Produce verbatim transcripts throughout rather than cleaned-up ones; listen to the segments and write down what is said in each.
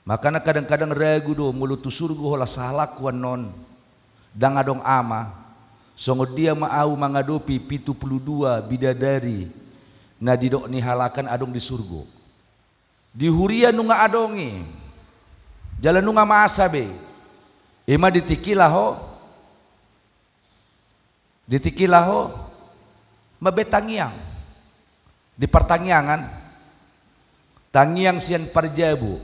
Makana kadang-kadang ragu do molo tu surgo holan sahalakku annon. Ndang adong ama, songon dia ma au mangadopi pitu pulu dua bidadari na didok ni halak an adong di surgo. Di huria nunga adong i, jala nunga masa be. Ima di tingki laho, di tingki laho mambaen tangiang. Di partangiangan, tangiang sian parjabu,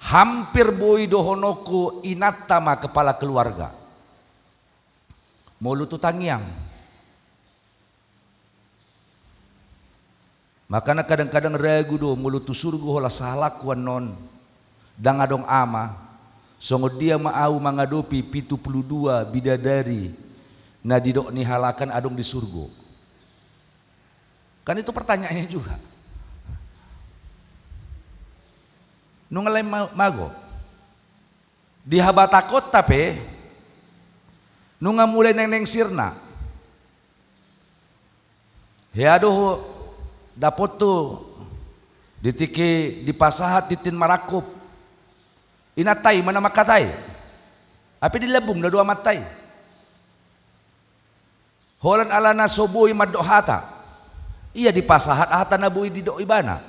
hampir boi dohononku inanta ma kepala keluarga. Molo tu tangiang. Makana kadang-kadang ragu do molo tu surgo holan sahalakku annon. Ndang adong ama, songon dia ma au mangadopi pitu pulu dua bidadari na didok ni halak an adong di surgo. Kan itu pertanyaannya juga. Nunga lain ma-, mago. Di habatahonta pe, nunga mulai nengneng sirna. Hea do ho dapotu di tingki dipasahat tintin marangkup. Inanta i ma na mangkatai. Hape di lambungna do amanta i. Holan alana so boi mandok hata. Ia dipasahat hata na boi didok ibana.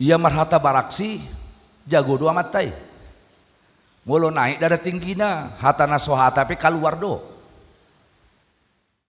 Ia marhata baraksi, jago do amanta i. Molo naik darah tinggina, hata na so hata pe kaluar do.